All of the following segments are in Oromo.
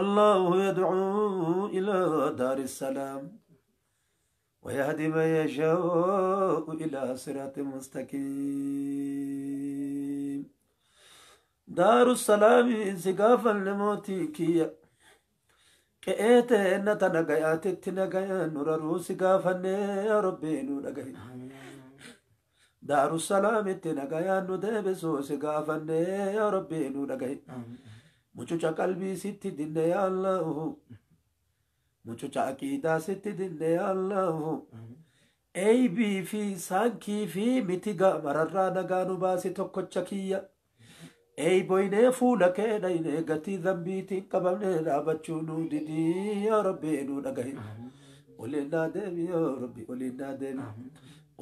والله يدعو إلى دار السلام ويهدي من يشاء إلى صراط مستقيم. دار السلام سقافا لموتيكيا qe'ee teenna ta nagayaatitti nagayaan nu raruu si gaafanne yaa Rabbi nu dhagahi. Daarussalaamitti nagayaan nu deebisuu si gaafanne yaa Rabbi nu dhagahi. Mucuca qalbii sitti dinne yaa Allahu. Mucuca aqiidaa sitti dinne yaa Allahu. Eeybii fi saankii fi mitiga mararraa nagaa nu baasi tokkocha kiyya. Eeyboynee fuula kee dhaynee gatii zambiitiin qabamnee dhaabachuu nu didii yaa Rabbi nu dhagahi. Oliin naa deemi yaa Rabbi, oliin naa deemi.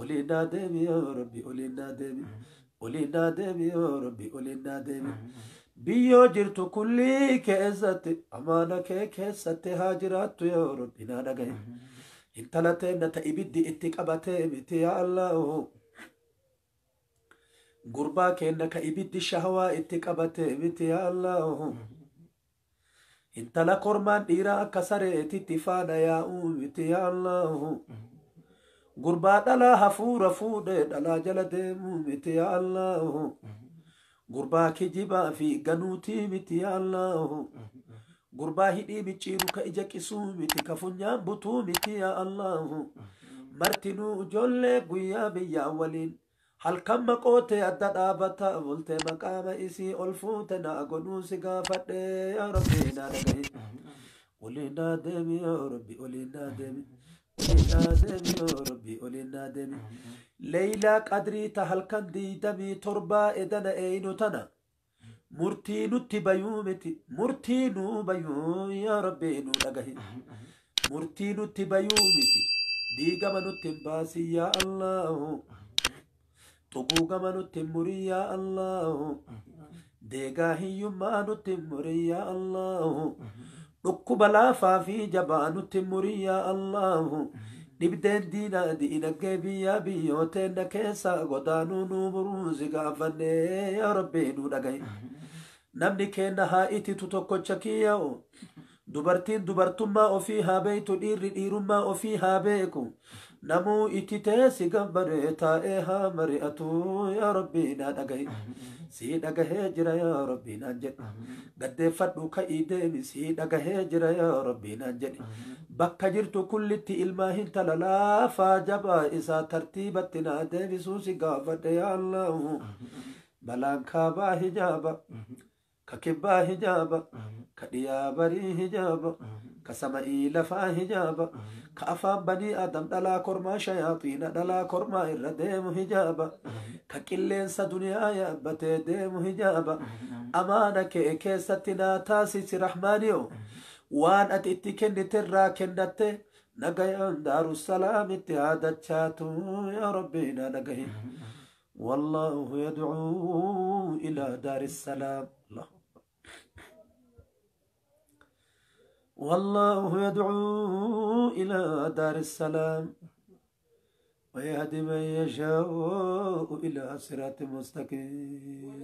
Oliin naa deemi yaa Rabbi, oliin naa deemi. Oliin naa deemi yaa Rabbi, oliin naa deemi. Biyyoo jirtu kullii keessatti amaana kee keessatti haa jiraattu yaa Rabbi naa dhagahi. Intala teenna ta ibiddi itti qabatee miti yaa Allahu. Gurbaa keenna ka ibiddi shahawaa itti qabatee miti yaa Allahu. Intala kormaan dhiiraa akka sareetitti faana yaa'uu miti yaa Allahu. Gurbaa dhalaa hafuura fuudhee dhalaa jala deemuu miti yaa Allahu. Gurbaa kijibaa fi ganuutii miti yaa Allahu. Gurbaa hidhii micciiru ka ija qisuu miti ka funyaan butuu miti yaa Allahu. Martinuu ijoollee guyyaa biyyaa waliin halkan maqootee adda dhaabata bultee maqaama isii ol fuute naa godhuu si gaafadhe yaa Rabbi naa dhagahi. Oliin naa deemi yaa Rabbi, oliin naa deemi. Oliin naa deemi yaa Rabbi, oliin naa deemi. Leeylaa qadrii ta halkan 27 edana eeynu tana. Murtii nutti bayuu miti, murtii nuu bayuu yaa Rabbi nu dhagahi. Murtii nutti bayuu miti, diigama nutti hin baasin yaa Allahu. Xuguugama nutti hin murin yaa Allahu. Deegaa hiyyummaa nutti hin murin yaa Allahu. Dhukkuba laafaa fi jabaa nutti hin murin yaa Allahu. Dhibdeen diinaa diinagdee biyyaa biyyooteen keessa godaanuu nuu muruu si gaafanne yaa Rabbi nu dhagahi. Namni keenna haa ititu tokkocha kiyya'u. Dubartiin dubartummaa ofii haa beektu, dhiirri dhiirummaa ofii haa beeku. Namuu ititee si gabbaree taa'ee haa mari'atu yaa Rabbi naa dhagahi. Sii dhagahee jira yaa Rabbi naan jedhe. Gaddeeffadhu ka'ii deemi sii dhagahee jira yaa Rabbi naan jedhe. Bakka jirtu kullitti ilmaa hintala laafaa jabaa isaa tartiibatti naa deebisuu si gaafadhe yaa Allahu. Balaan kaabaa hijaaba. Ka kibbaa hijaaba. Ka dhiyaa barii hijaaba. Ka sama'ii lafaa hijaaba. Ka afaan banii Adam dhalaa kormaa shayaaxiina dhalaa kormaa irra deemu hijaaba. Ka qilleensa duniyaa yaabbatee deemu hijaaba. Amaana kee keessatti naa taasisi Rahmaaniyo. Waan ati itti kenniterraa kennatte nagayaan Daarussalaamitti haa dachaatu yaa Rabbi naa dhagahi. والله يدعو إلى دار السلام. الله أكبر. والله يدعو إلى دار السلام ويهدي من يشاء إلى صراط مستقيم.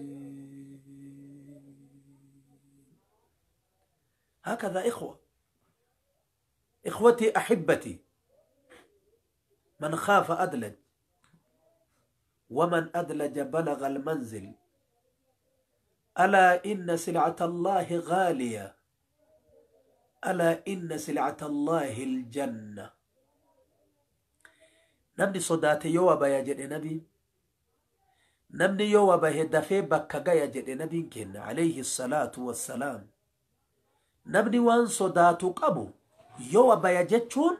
هكذا إخوة، إخوتي أحبتي، من خاف أدلج ومن أدلج بلغ المنزل. ألا إن سلعة الله غالية، ألا إن سلعة الله الجنة. Namni sodaate yoo baya jedhe nabiin, namni yoo bahe dafee bakka gaya jedhe nabiin kenna alayhi salaatu wassalaam. Namni waan sodaatu qabu yoo baya jechuun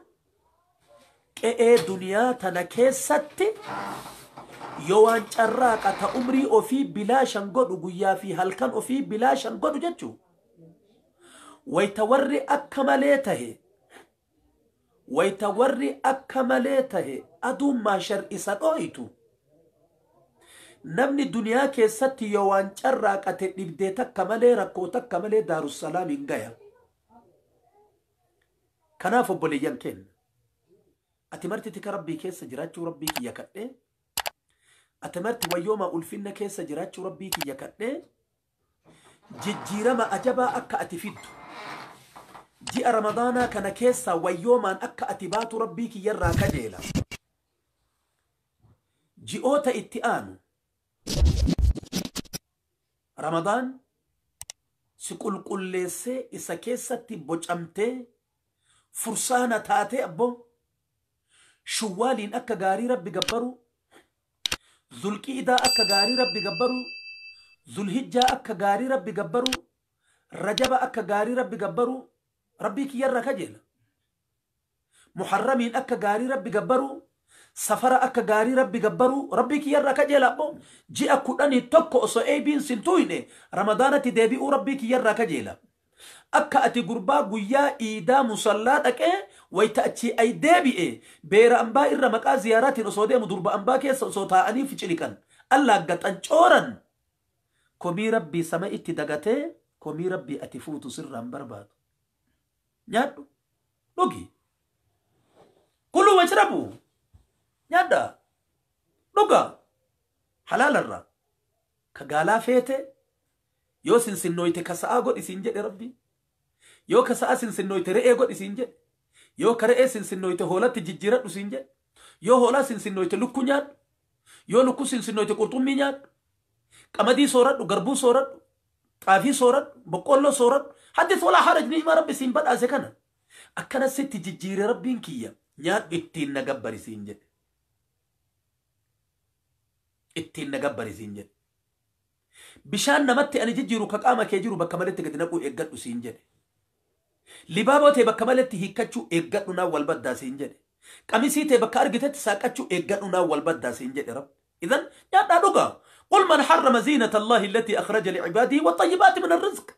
qe'ee duniyaa tana keessatti yoo waan carraaqata umrii ofii bilaashan godhu, guyyaa fi halkan ofii bilaashan godhu jechuu. Wayta warri akka malee tahe, wayta warri akka malee tahe aduun maashar isa dhooytu. Namni duniyaa keessatti yoo waan carraaqate dhibdee takka malee, rakkoo takka malee Daarussalaam hin gaya. Kanaaf obboleeyyan kenna, ati marti tika Rabbii keessa jiraachuu Rabbii kiyya kadhee, ati marti wayyooma ulfinna keessa jiraachuu Rabbii kiyya kadhee, jijjiirama ajabaa akka ati fiddu Ji'a Ramadaanaa kana keessa wayyoomaan akka ati baatu Rabbii kiyyarraa kajeela. Ji'oota itti aanu Ramadaan si qulqulleessee isa keessatti bocamtee fursaana taatee abbo Shuwwaaliin akka gaarii Rabbi gabbaru, Zulqiidaa akka gaarii Rabbi gabbaru, Zulhijjaa akka gaarii Rabbi gabbaru, Rajaba akka gaarii Rabbi gabbaru, Rabbii kiyyarraa kajeela. Muharramiin akka gaarii Rabbi gabbaru, Safara akka gaarii Rabbi gabbaru, Rabbii kiyyarraa kajeela abbo. Ji'a 11 osoo eebiin sin tuyne Ramadaanatti deebi'uu Rabbii kiyyarraa kajeela. Akka ati gurbaa guyyaa iidaa musallaa dhaqee wayta achii ay deebi'e beera ambaa irra maqaa ziyaaraatiin osoo deemu durba ambaa keessa osoo taa'anii ficiliqan allaaggaxan cooran komii Rabbii sama itti dagatee komii Rabbii ati fuutu sirraan barbaadu. Nyaadhu, dhugi, kuluu washrabu, nyaadha, dhuga, halaalarraa ka gaalaa feete yoo sinsinnooyte ka sa'aa godhi siin jedhe Rabbi, yoo ka sa'aa sinsinnooyte re'ee godhi siin jedhe, yoo ka re'ee sinsinnooyte hoolatti jijjiiradhu siin jedhe, yoo hoolaa sinsinnooyte lukku nyaadhu, yoo lukku sinsinnooyte qurxummii nyaadhu, qamadii sooradhu, garbuu sooradhu, xaafii sooradhu, boqqolloo sooradhu, haddis walaa haraj ni'ima Rabbi siin badhaase kana akkana sitti jijjiire Rabbiin kiyya, nyaadhu ittiin na gabbari siin jedhe, ittiin na gabbari siin jedhe. Bishaan namatti ani jijjiiru ka qaama kee jiru bakka maletti gadi naquu eeggadhu siin jedhe. Libaaboo ta'e bakka maletti hiikkachuu eeggadhu naan wal baddaa siin jedhe. Qamisii ta'e bakka argitetti saaqachuu eeggadhu naan wal baddaa siin jedhe Rabbi. Idan nyaadhaa dhugaa. Qul man harrama ziinata Allahi allatii akhraja li'ibaadihi waxayyibaati min arrizq.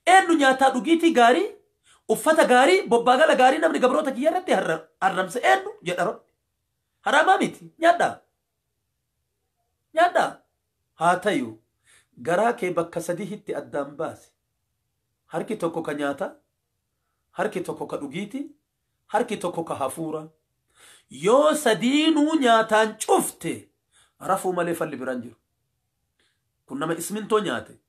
Eenyu nyaataa dhugiitii gaarii, uffata gaarii, bobbaagala gaarii namni gabroota kiyya irratti harramse eenyu jedha Rabbi. Haraamaa miti, nyaadhaa. Nyaadhaa. Haa tayu garaa kee bakka sadihitti addaan baasi. Harki tokko ka nyaataa, harki tokko ka dhugiiti, harki tokko ka hafuura. Yoo sadiinuu nyaataan cufte rafuu malee falli biraan jiru. Kun nama ismintoo nyaate.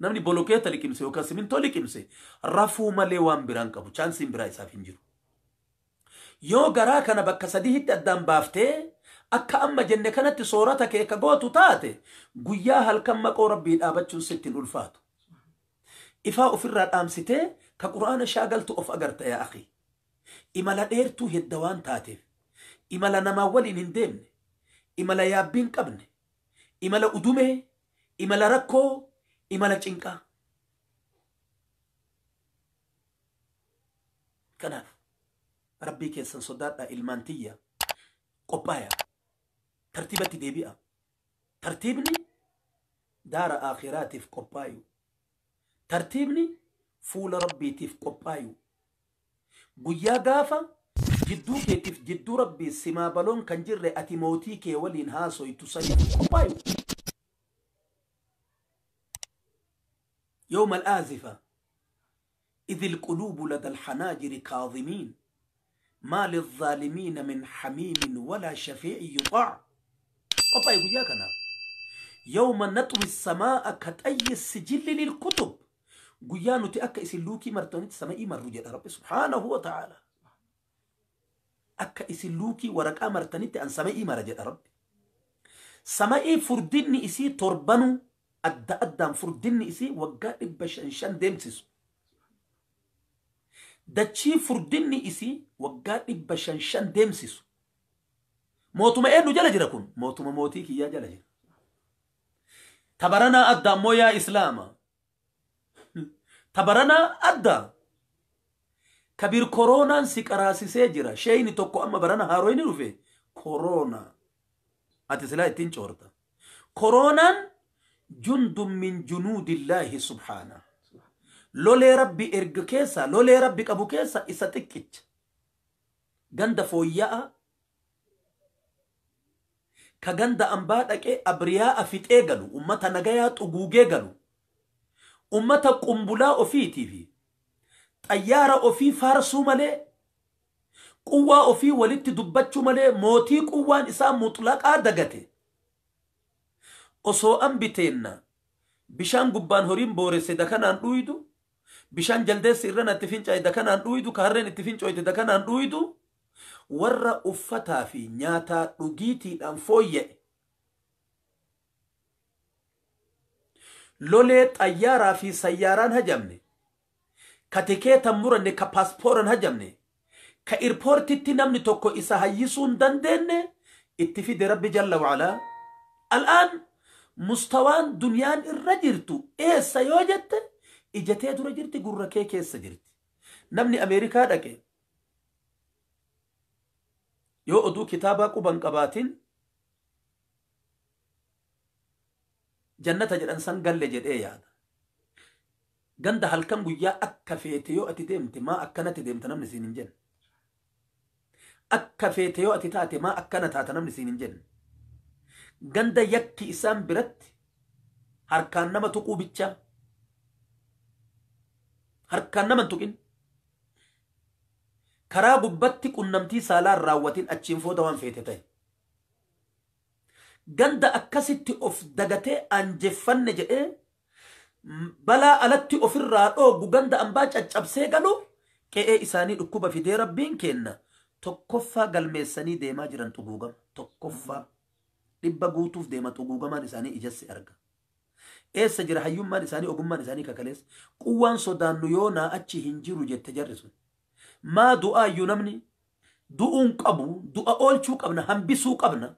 Namni bolokeeta liqimse yookaan simintoo liqimse rafuu malee waan biraan qabu. Chaansiin biraa isaaf hin jiru. Yoo garaa kana bakka sadihitti addaan baaftee akka amma jenne kanatti soorata kee ka gootu taate guyyaa halkan maqoo Rabbii dhaabachuun sitti hin ulfaatu. Ifaa ofirraa dhaamsitee ka Qur'aana shaagaltu of agarta yaa akhi. Imala dheertuu hedda waan taateef, imala namaa waliin hin deemne, imala yaabbii hin qabne, imala udumee, imala rakkoo, imala cinqaa. Kanaaf Rabbii keessan sodaadhaa ilmaan tiyya, qophaaya, tartiibatti deebi'a. Tartiibni daara aakhiraatiif qophaayu. Tartiibni fuula Rabbiitiif qophaayu. Guyyaa gaafa jidduu keetiif jidduu Rabbii simaa baloon kan jirre ati mootii kee waliin haasoytu saniif qophaayu. Yawma al-aazifa idh al-quluubu lada al-hanaajiri kaadhimiin maa lil-zaalimiina min hamiimin walaa shafii'in yuxaac. Qophaayi guyyaa kanaaf. Yawma naxwi as-samaa'a ka xayyi as-sijilli lil-kutub. Guyyaa nuti akka isin luukii martanitti sama'ii marru jedha Rabbi subhaanahu wa ta'aala. Akka isin luukii waraqaa martanitti an sama'ii mara jedha Rabbi. Sama'ii furdinni isii torbanuu adda addaan furdinni isii waggaa 500 deemsisu. Dachii furdinni isii waggaa 500 deemsisu. Mootuma eenyu jala jira kun? Mootuma mootii kiyyaa jala jira. Tabaranaa adda ammoo yaa Islaama. Tabaranaa adda. Kabir koroonaan si qaraasisee jira. Sheeyni tokko amma barana haaroo inni dhufe. Koroonaa. Ati silaa ittiin coorta. Koroonaan jundun min junuudillaahi subhaana. Lolee Rabbi erga keessa, lolee Rabbi qabu keessa isa xiqqicha. Ganda fooyya'aa. Ka ganda ambaa dhaqee abriyaa'a fixee galu, ummata nagayaa xuguugee galu, ummata qumbulaa ofiitii fi xayyaara ofii faarsuu malee, quwwaa ofii walitti dubbachuu malee mootii quwwaan isaa muxlaqaa dagate. Osoo ambi teenna bishaan gubbaan horiin booresse dakanaan dhuydu, Bishaan jaldeessi irrana itti fincaa'e dakanaan dhuyidu, ka harreen itti fincooyte dakanaan dhuyidu, warra uffataa fi nyaataa dhugiitiidhaan fooyya'e. Lolee xayyaaraa fi sayyaaraan hajamne, ka tikeetan muranne, ka paaspooran hajamne, ka irpoortitti namni tokko isa hayyisuu hin dandeenye itti fide Rabbi jalla wa'alaa. Al'aan mustawaan duniyaan irra jirtu eessa yoo jette ijatee dura jirti, gurra kee keessa jirti. Namni Ameerikaa dhaqe yoo oduu kitaabaa quban qabaatin jannata jedhan san galle jedhee yaada. Ganda halkan guyyaa akka feete yoo ati deemte maa akkanatti deemta namni siin hin jenne. Akka feete yoo ati taate maa akkana taata namni siin hin jenne. Ganda yakki isaan biratti harkaan nama tuquu bichaa. Harkaan nama hin tuqin. Karaa gubbatti qunnamtii saalaan raawwatin achiin fooda waan feete ta'e. Ganda akkasitti of dagatee anjeffanne jedhee balaa alatti ofirraa dhoogu ganda ambaa caccabsee galu qe'ee isaanii dhukkuba fidee Rabbiin kenna. Tokkoffaa galmeessanii deemaa jiran xuguugama. Tokkoffaa dhibba guutuuf deema xuguugamaan isaanii ijassi arga. Eessa jira hayyummaan isaanii ogummaan isaanii kakaleessa. Quwwaan sodaannu yoo naa achi hin jiru jette jarri sun. Maa du'aayyuu namni du'uun qabu, du'a oolchuu qabna, hambisuu qabna.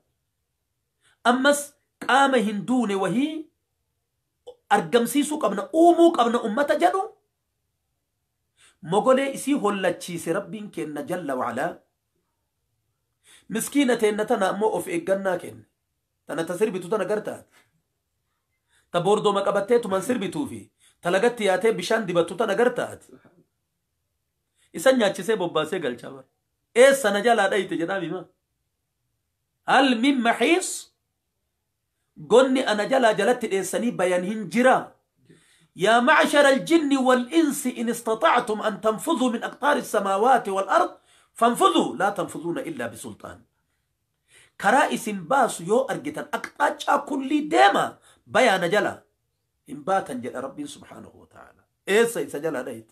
Ammas qaama hin duune wahii argamsiisuu qabna, uumuu qabna ummata jedhu mogolee isii hollachiise Rabbiin kenna jalla wa'alaa. Miskiina teenna tana ammoo of eeggannaa kenne. Tana ta sirbitu tana gartaati. Ta boordooma qabattee tuman sirbituu fi talagatti yaatee bishaan dibattu tana gartaati. Isan nyaachisee bobbaasee galchaa bara. Eessa na jalaa dhayite jedhaa mima. Hal min maxiis gonni ana jalaa jalatti dheessanii bayan hin jira. يا معشر الجن والإنس إن استطعتم أن تنفذوا من أقطار السماوات والأرض فانفذوا لا تنفذون إلا بسلطان. كرائس باس يو أرجتن أقطاع كل ديما بيان جلا إن باتن جل ربي سبحانه وتعالى. إيه سجل دايت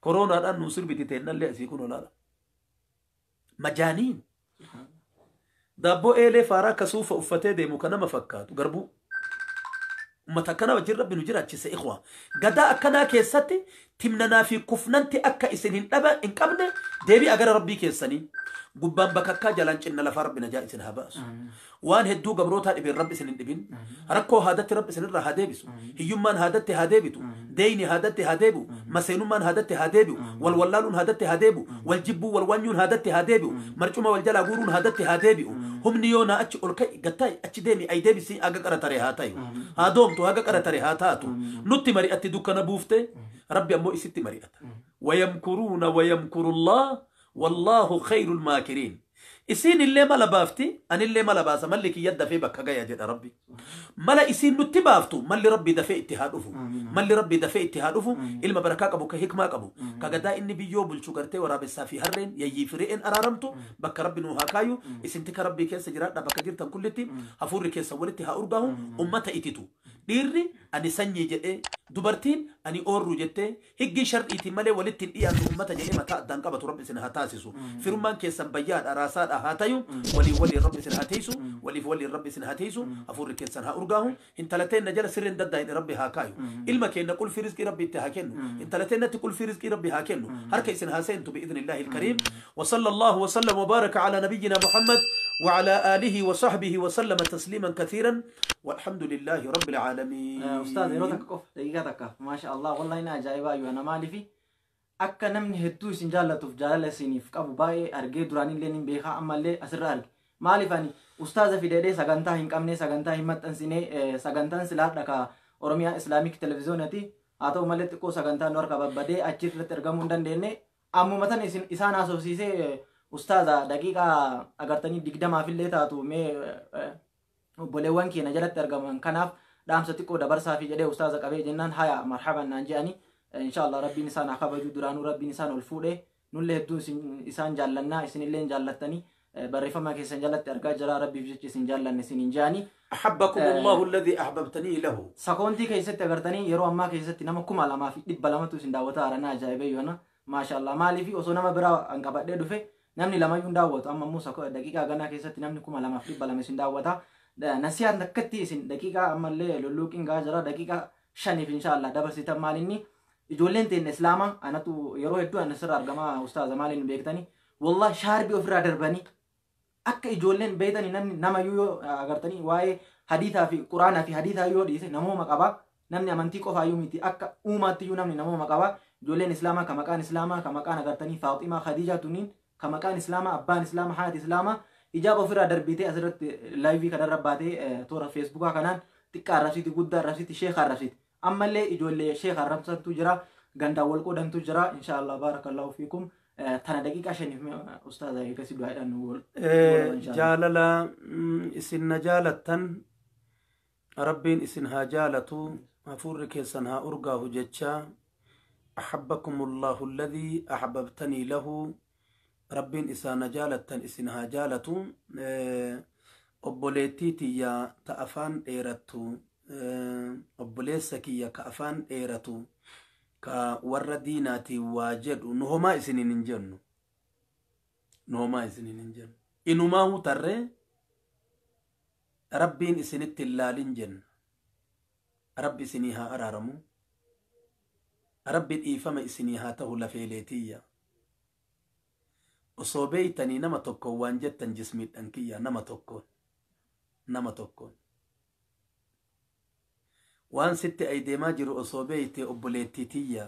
كورونا الآن نصير بتتين اللي أسيكون لا مجانين. دابو إلي فارا كسوف أفتي ديمو كنا مفكات قربو ummata akkana wajjin Rabbi nu jiraachise ikhwa. Gadaa akkanaa keessatti timnanaa fi kufnanti akka isin hin qabne deebi'a gara Rabbii keessanii. Gubbaan bakakkaa jalaan cinna lafaa Rabbi najaa isin haa baasu. Waan hedduu gabrootaa dhibeen Rabbi isin hin dhibin. Rakkoo haadatti Rabbi isin irraa haa deebisu. Hiyyummaan haadatti haa deebitu. Deeyni haadatti haa deebi'u. Maseenummaan haadatti haa deebi'u. Walwallaaluun haadatti haa deebi'u. Waljibbuu walwanyuun haadatti haa deebi'u. Marcuma wal jalaa guuruun haadatti haa deebi'u. Humni yoo naa achi ol ka'i gattaa'e achi deemi ay deebisii haga qara taree haa ta'u. Haa doomtu haga qara taree haa taatu. Nutti mari'atti dukkana buufte Rabbi ammoo isitti mari'ata. Wayamkuruuna wayamkurullah والله خير الماكرين. إسين اللي ملا بافتي أنا اللي ملا باسا ملك يد في بكا جاي جد ربي. ملا إسين نتي بافتو ملي ربي دفع اتهادفو ملي ربي دفع اتهادفو إلما بركاك أبو كهكما أبو كجدا إني بيو بالشجرتي ورا بالسافي هرين يجي فريقين أرارمتو بك ربي نوهاكايو إسين تك ربي كيس جرات بك جرتم كلتي هفور كيس ولتي هأرجهم أمتا إتيتو ديري أني سني جد dubartiin ani oorru jettee higgi shar'iitiin malee walitti hin dhiyaannu ummata jedhee mataa addaan qabatu Rabbi isin haa taasisu. Firummaan keessan bayyaadha raasaadha haa tayu waliif waliin Rabbi isin haa teessu waliif waliin Rabbi isin haa teessu hafuurri keessan haa urgaahu intalateen na jala sirriin daddaa'in Rabbi haa kaayu ilma keenna qulfii rizqii Rabbi itti haa kennu intalateen natti qulfii rizqii Rabbi haa kennu harka isin haa seentu bi'idhnillaahi alkariim wa sallallahu wa sallam wa baraka ala nabiyyina Muhammad wa ala aalihi wa sahbihi wa sallama tasliiman kathiiran والحمد لله رب العالمين. أستاذ يروتك قف دقيقتك ما شاء الله والله إنا عجائب أيها أنا مالي في أكا نمني هدو سنجالة تفجالة سينيف كابو باي أرجع دراني لين بيها أما لي أسرار مالي فاني أستاذ في ديري سجنتا هن كمني سجنتا همت أنسيني سجنتا سلات لك أورميا إسلاميك تلفزيونتي أتو ملت كو سجنتا نور كباب بدي أجير لترجمون ديني أمو مثلا إنسان أسوسيسي أستاذ دقيقة أجرتني دقيقة ما في اللي تاتو مي obboleewwan keenya jalatti argaman kanaaf dhaamsa xiqqoo dabarsaa fi jedhee ustaaza qabee jennaan haya marhaban naan jedhani inshallah rabbiin isaan haa kabaju duraanuu rabbiin isaan ol fuudhee nullee hedduu isaan jaallannaa isinillee jaallattanii Barreeffama keessan jalatti argaa jira rabbiif jecha isin jaallanne isin hin jaani. أحبكم الله الذي أحببتني له. Sakoontii keessatti agartanii yeroo ammaa keessatti nama 2200tu isin daawwataa haranaa ajaa'ibee yoona maashaallah maaliif osoo nama biraa an qabadhee dhufe namni lamayyuu hin daawwatu amma immoo daqiiqaa ganaa keessatti namni 2200 isin daawwata. Nasiyaan takkatti isin daqiiqaa ammallee lulluuqiin gaa jira daqiiqaa 5 inshaallah dabarsitan maalinni ijoolleen teenne islaamaa anatu yeroo hedduu an asirra argamaa ustaaza maaliin beektanii wallah shaarbii ofirraa darbanii akka ijoolleen beektanii namni namayyuu yoo agartanii waa'ee hadiitaa fi quraanaa fi hadiitaa yoo dhiise namooma qabaa namni amantii qofaayyuu miti akka uumaattiyyuu namni namooma qabaa ijoolleen islaamaa ka maqaan islaamaa ka maqaan agartanii Faaximaa Khadiijaa tuniin ka maqaan islaamaa abbaan islaamaa haati islaamaa ijaaba ofirraa darbitee asirratti laayivii kanarra baatee toora feesbuukaa kanaan xiqqaa arrabsiiti guddaa arrabsiiti sheeka arrabsiiti ammallee ijoollee sheeka arrabsantu jira gandaan wal qoodantu jira inshaallah baarakallahu fiikum. Tana daqiiqaa 5 ustaaza eegasi du'aadhaan wal jaalala isin na jaalattan rabbiin isin haa jaalatu hafuurri keessan haa urgaahu jecha أحبكم الله الذي أحببتني له ربين إسا نجالة إسن هاجالة obboleettii tiyya ta afaan dheerattu obboleessa kiyya ka afaan dheeratu ka warra diinaatiin waa jedhu nu homaa isiniin hin jennu nu homaa isiniin hin jennu inumaahu tarree rabbiin isinitti hin laalin jenna rabbi isinii haa araaramu rabbi dhiifama isinii haa ta'u lafeeleetiyya osoo beeytanii nama tokko waan jettan jismiidhan kiyya nama tokkoon waan sitti ay deemaa jiru osoo beeyte obboleettii tiyya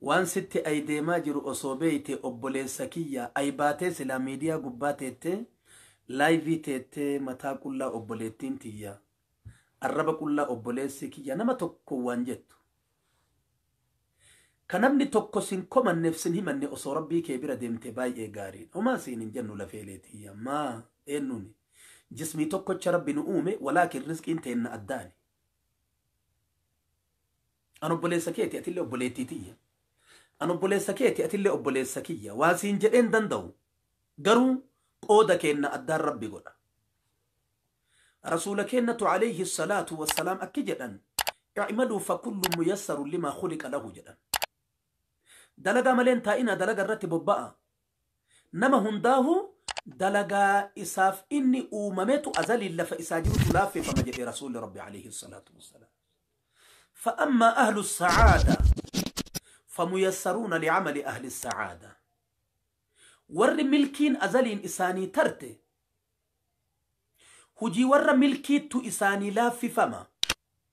waan sitti ay deemaa jiru osoo beeyte obboleessa kiyya ay baatee silaa miidiyaa gubbaa teettee laayivii teettee mataa qullaa obboleettiin tiyya arraba qullaa obboleessi kiyya nama tokko waan jettu ka namni tokko sin komanneef sin himanne osoo rabbii kee bira deemte baay'ee gaariidha. Homaa siin hin jennu lafeeleetiyya maa eenyuuni jismii tokkocha rabbi nu uume walaakin rizqiin teenna addaani. An obboleessa keeti atillee obboleettii tiyya. An obboleessa keeti atillee obboleessa kiyya. Waa siin jedheen danda'u garuu qooda keenna addaan rabbi godha. Rasuula keennatu alayhi salaatu wassalaam akki jedhan i'maluu fakullu muyassaru limaa khuliqa lahu jedhan. Dalagaa maleen taa'ina dalaga irratti bobba'a. Nama hundaahu dalagaa isaaf inni uumametu azaliin lafa isaa jirutu laaffifama jedhe rasuulli rabbi alayhi salaatu wassalaam. فأما أهل السعادة فميسرون لعمل أهل السعادة. ور ملكين أزلين إساني ترته هجي ور ملكيتو إساني لاففما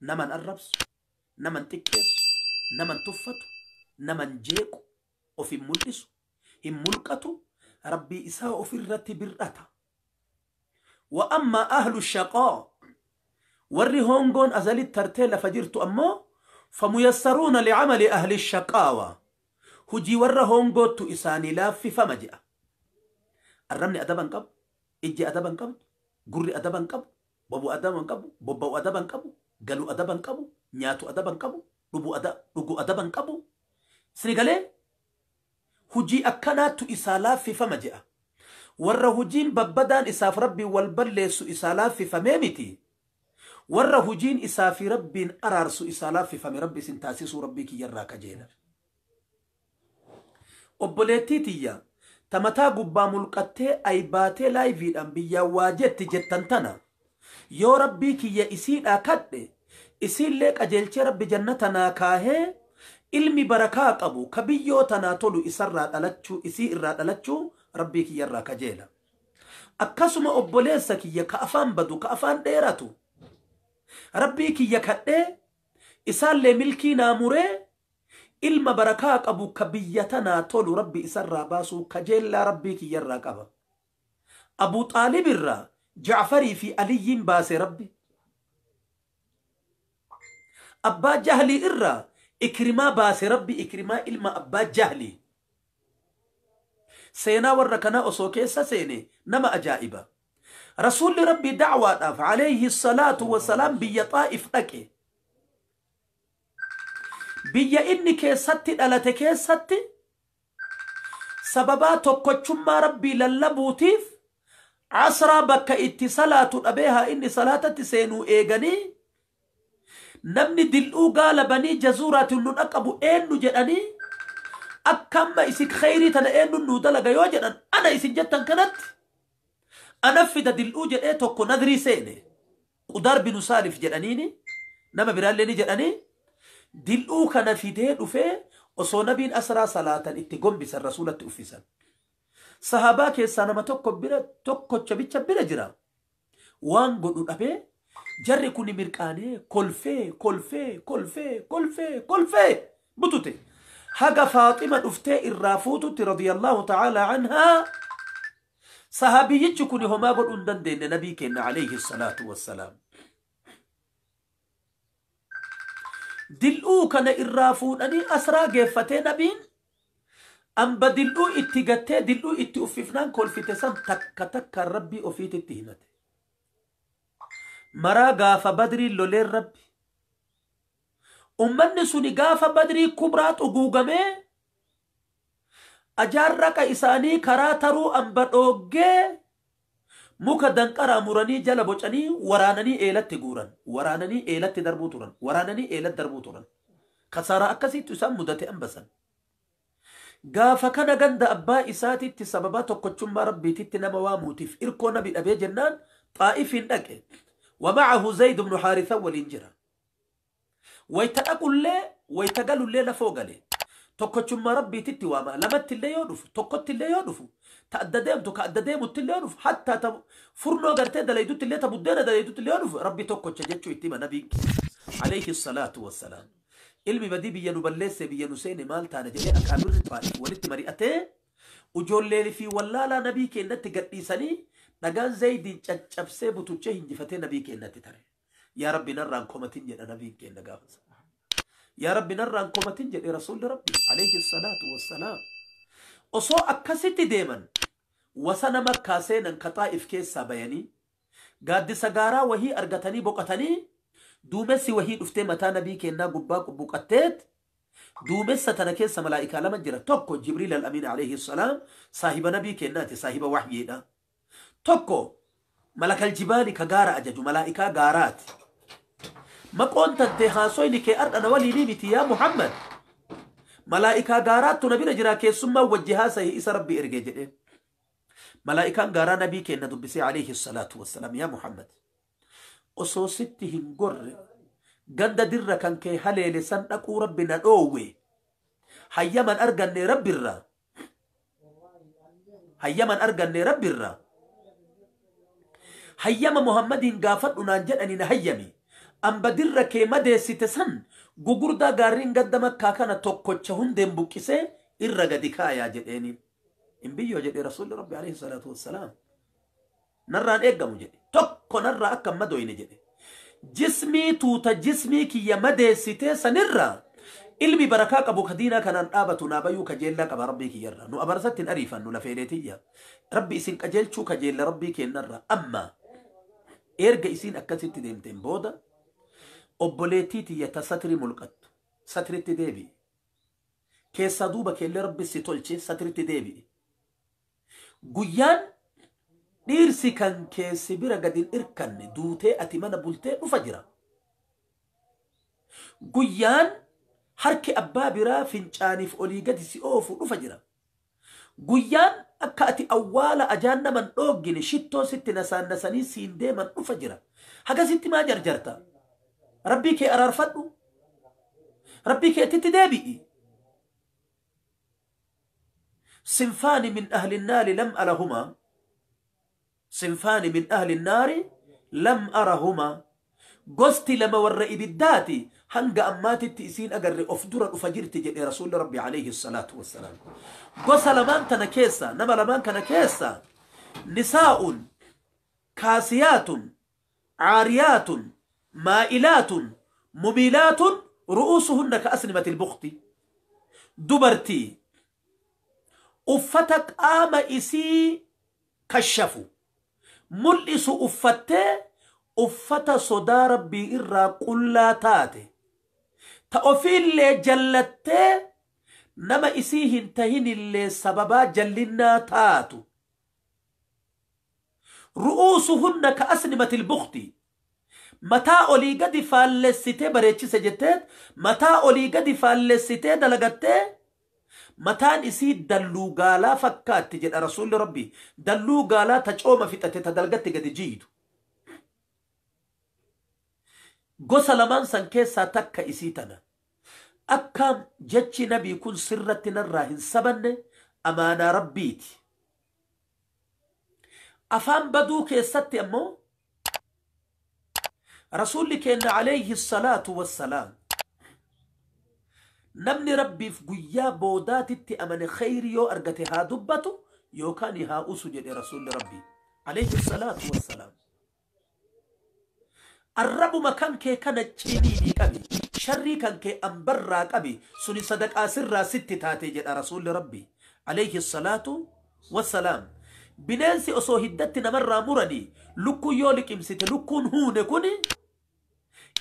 نمن الربس نمن تكس نمن تفتو نمن جيكو وفي ملئسو هم ملقتو ربي إساء في الرتب الرتا. وأما أهل الشقاء وري هونغون أزالي الترتيل فجرت أمو فميسرون لعمل أهل الشقاوة هجي ور هونغوتو إساني لافي فمجئ الرمني أدبا قب إجي أدبا قب قري أدبا قب بابو أدبا قب بابو أدبا قب قالوا أدبا قب نياتو أدبا قب ربو أدبا قب سنغالي هجي أكناتو إسالا في فمجئ ور هجين ببدان إساف ربي والبلسو إسالا في فميمتي warra hujiin isaa fi rabbiin araarsu isaa laaffifame rabbi isin taasisuu rabbii kiyyarraa kajeela. Obboleettii tiyya ta mataa gubbaa mulqattee ay baatee laayiviidhaan biyyaan waa jetti jettan tana yoo rabbii kiyya isiidhaa kadhe isiillee qajeelchee rabbi jannata naa kaahee ilmi barakaa qabu ka biyyoo tanaa tolu isarraa dhalachuu isii irraa dhalachuu rabbii kiyyarraa kajeela. Akkasuma obboleessa kiyya ka afaan badu ka afaan dheeratu rabbii kiyya kadhee isaallee milkii naa muree ilma barakaa qabu ka biyya tanaa tolu rabbi isarraa baasuu kajeellaa rabbii kiyyarraa qaba. Abuu Xaalib irraa Jacfarii fi Aliyyiin baase rabbi. Abbaa Jahlii irraa Ikrimaa baase rabbi Ikrimaa ilma Abbaa Jahlii. Seenaa warra kanaa osoo keessa seene nama ajaa'iba. Rasuulli rabbi dacwaadhaaf alayhi salaatu wasalaam biyya Xaa'if dhaqe. Biyya inni keessatti dhalate keessatti Sababaa tokkochummaa rabbii lallabuutiif asraa bakka itti salaatu dhabee haa inni salaatatti seenuu eeganii namni dil'uu gaala banii jazuuraatiin nu dhaqqabu eenyu jedhanii akka amma isin khayrii tana eenyu nu dalaga yoo jedhan ana isin jettan kanatti ana fida dil'uu jedhee tokko nadrii seene Qudaar binu Saalif jedhaniini nama biraallee ni jedhanii dil'uu kana fidee dhufee osoo nabiin asraa salaatan itti gombisan rasuulatti uffisan. Sahabaa keessaa nama tokko bira tokkocha bicha bira jira. Waan godhu dhabee jarri kun mirqaanee kolfee kolfee kolfee kolfee kolfee butute. Haga Faaxima dhuftee irraa fuututti radiyallahu ta'ala anhaa sahaabiyyichi kun homaa godhuu hin dandeenye nabii keenya alayhi salaatu wassalaam. Dil'uu kana irraa fuudhanii asraa geeffatee nabiin amba dil'uu itti gattee dil'uu itti uffifnaan kolfite san takka takkaan rabbii ofiititti himate. Maraa gaafa badrii loleen rabbi. Ummanni suni gaafa badrii kubraa xuguugamee ajaarraqa isaanii karaa taruu amba dhooggee muka danqaraa muranii jala bocanii waraananii eelatti guuran. Waraananii eelatti darbuu turan. Waraananii eelatti darbuu turan. Kasaaraa akkasiitu isaan mudate ambasan. Gaafa kana ganda abbaa isaatitti sababa tokkochummaa rabbiititti nama waamuutiif irkoo nabi dhabee jennaan Xaa'ifiin dhaqe. Wama'ahu Zayd ibnu Haarisa waliin jira. Wayta dhaqullee wayta galullee lafoo gale. Tokkochummaa rabbiititti waama. Lamattillee yoo dhufu tokkottillee yoo dhufu ta adda deemtu ka adda deemuttillee yoo dhufu hattaa ta furnoo gartee dalayduttillee ta buddeena dalayduttillee yoo dhufu rabbi tokkocha jechuu itti hima nabiin alayhi salaatu wassalaam. Ilmi badii biyya nu balleesse biyya nu seene maal taana jedhee akaabirri Xaa'if walitti mari'atee ijoollee fi wallaalaa nabii keenyatti gadhiisanii dhagaan Zaydiin caccabsee butuchee hinjifatee nabii keenyatti tare. Yaa Rabbi narraan komatin jedha nabiin keenya gaafa sana. Yaa Rabbi narraan komatin jedhe rasuulli Rabbi alayhi salaatu wassalaam. Osoo akkasitti deeman wasana Makkaa seenan ka Xaa'if keessaa bayanii gaaddisa gaaraa wahii argatanii boqotanii duumessi wahii dhuftee mataa nabii keenyaa gubbaa buqatteet duumessa tana keessa malaa'ikaa lama jira. Tokko Jibriil al-Amiin alayhi salaam saahiba nabii keenyaati saahiba wahyiidha. Tokko malakal jibaali ka gaara ajaju malaa'ikaa gaaraati. Maqoon tantee haasoyni kee ardhana waliinii miti yaa Muhammad. Malaa'ikaa gaaraattu na bira jira keessummaa wajji haasahi isa rabbi ergee jedheen. Malaa'ikaan gaaraa nabii keenya dubbisee alayhi salaatu wassalaam yaa Muhammad. Osoo sitti hin gorre ganda dirra kan kee haleele san dhaquu rabbi na dhoowwe. Hayyaman arganne rabbirraa. Hayyaman arganne rabbirraa. Hayyama Muhammadiin gaafadhu naan jedhani na hayyami. Amba dirra kee madeessite san gugurdaa gaarriin gadda Makkaa kana tokkocha hundeen buqqisee irra gadi kaayaa jedheeni. Hin biyyoo jedhe rasuulli rabbi alayhi salaatu wassalaam. Narraan eeggamu jedhe. Tokko narraa akka hin madoyne jedhe. Jismii tuuta jismii kiyya madeessitee sanirraa ilmi barakaa qabu ka diinaa kanaan dhaabatu naa bayuu kajeellaa qaba rabbii kiyyarraa. Nu abarsatti hin ariifannu lafeeleetiyya. Rabbi isin qajeelchuu kajeella rabbii kennarraa. Amma erga isiin akkasitti deemteen booda obboleettii tiyya ta satri mulqattu satritti deebi'i. Keessaa duuba keellee rabbi si tolche satritti deebi'i. Guyyaan dhiirsi kan keessi bira gadi hin irkanne duutee ati mana bultee dhufa jira. Guyyaan harki abbaa biraa fincaaniif olii gadi si oofu dhufa jira. Guyyaan akka ati awwaala ajaan naman dhooggine shittoo sitti nasaannasanii siin deeman dhufa jira. Hagasitti maa jarjarta? Rabbii kee araarfadhu. Rabbii keetitti deebi'i. Sinfaani min ahli nnaari lam arahuma. Sinfaani min ahli nnaari lam arahuma. Gosti lama warra ibiddaati hanga ammaatitti isiin agarre of dura dhufa jirti jedhe rasuulli rabbi alayhi salaatu wassalaam. Gosa lamaan tana keessa nama lamaan kana keessa nisaa'un kaasiyaatun caariyaatun maa'ilaatun mumiilaatun ru'uusuhunna ka asnimatil bukti. Dubartii uffata qaama isii kashafu mul'isu uffattee uffata sodaa rabbii irraa qullaa taate ta ofiillee jallattee Nama isii hin tahinillee sababaa jallinnaa taatu. Ru'uusuhunna ka asnimatil bukti. Mataa olii gadi faallessitee bareechise jettee mataa olii gadi faallessitee dalagattee mataan isii dalluu gaalaa fakkaatti jedha rasuulli rabbi. Dalluu gaalaa ta cooma fixate ta dalgatti gadi jiitu. Gosa lamaan san keessaa takka isii tana. Akka jechi nabii kun sirratti narraa hin sabanne amaanaa rabbiiti. Afaan baduu keessatti ammoo rasuulli keenya alayhi salaatu wassalaam namni rabbiif guyyaa boodaatitti amane khayri yoo argate haa dubbatu yookaan haa usu jedhe rasuulli rabbii alayhi salaatu wassalaam. Arrabuma kan kee kana ciniinii qabi, sharrii kan kee ambarraa qabi, suni sadaqaa sirraa sitti taate jedha rasuulli rabbii alayhi salaatu wassalaam. Bineensi osoo hiddatti namarraa muranii lukkuun yoo liqimsite lukkuun huune kuni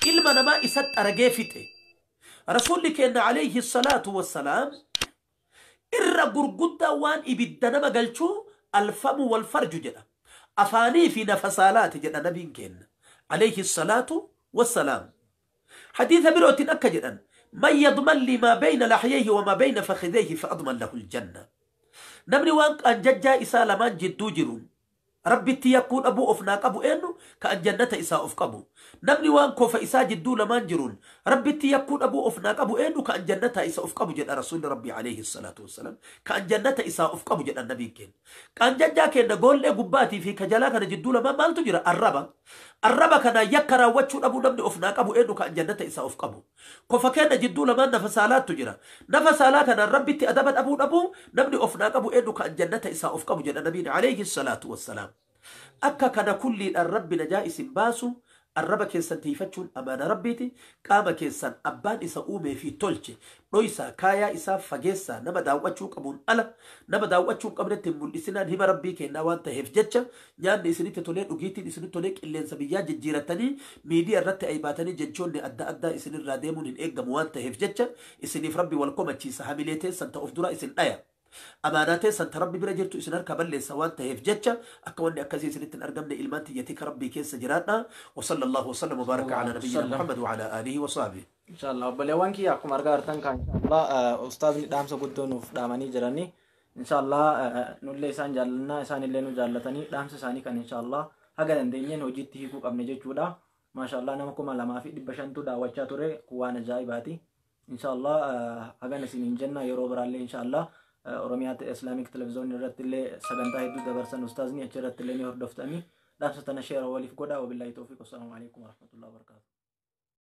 ilma namaa isatti aragee fixe. Rasuulli keenya alayhi salaatu wassalaam irra gurguddaa waan ibidda nama galchuu alfamu wal farju jedha. Afaanii fi nafasaalaati jedha nabiin keenya alayhi salaatu wassalaam. Hadiisa birootiin akka jedhan man yadman lii maa bayna lahyayhi wa maa bayna fakhidayhi fa adman lahu aljanna. Namni waan qaanjajjaa isaa lamaan jidduu jiruun rabbitti yakkuu dhabuu of naa qabu eenyu ka an jannata isaa of qabu. Namni waan kofa isaa jidduu lamaan jiruun rabbitti yakkuu dhabuu of naa qabu eenyu ka an jannata isa of qabu jedha rasuulli rabbi alayhi salaatu wassalaam. Ka an jannata isaa of qabu jedha nabiin keenya. Qaanjajjaa keenya goollee gubbaatii fi ka jalaa kana jidduu lamaan maaltu jira? Arraba. Arraba kana yakka raawwachuu dhabuu namni of naa qabu eenyu ka an jannata isaa of qabu. Kofa keenya jidduu lamaan nafa saalaattu jira. Nafa saalaa kanaan rabbitti adaba dhabuu dhabuu namni of naa qabu eenyu ka an jannata isaa of qabu jedha nabiin alayhi salaatu wassalaam. Akka kana kulliidhaan rabbi najaa isin baasu arraba keessan tiifachuun amaana rabbiiti. Qaama keessan abbaan isa uumee fi tolche dhoysaa kaayaa isaa fageessaa nama daawwachuu qabuun ala nama daawwachuu hin qabnetti hin mul'isinaan hima rabbii kennaa waan ta'eef jecha nyaanni isinitti tolee dhugiitiin isinitti tolee qilleensa biyyaa jijjiiratanii miidiyaa irratti aybaatanii jechoonni adda addaa isinirraa deemuun hin eeggamu waan ta'eef jecha isiniif rabbi wal komachiisa hamilee teessan ta'uuf dura isin dhaya. Amaanaa teessan ta rabbi bira jirtu isin harka balleessa waan ta'eef jecha akka wanni akkasii isinitti hin argamne ilmaan tiyyatii ka rabbii keessa jiraadha. Wa sallallahu wa sallam wa baraka ala nabiyyina Muhammad wa ala alihi wa sahbihi. Inshallah obboleewwan kiyya akkuma argaa jirtan kan inshallah ustaazni dhaamsa guddoo nuuf dhaamanii jiranii inshallah nullee isaan jaallannaa isaanillee nu jaallatanii dhaamsa isaanii kan inshallah haga dandeenyeen hojiitti hiikuu qabne jechuudha. Maashaallah nama 2500 daawwachaa ture kun waan ajaa'ibaati. Inshallah hagan isiniin jenna yeroo biraallee inshallah Oromiyaa Islamic Television irratti illee sagantaa hedduu dabarsan ustaazni achi irratti illee ni hordoftanii dhaamsa tana sheera waliif godha. Wabillahi tawfiq. Wassalaamu alaikum warahmatullahi wabarakatuh.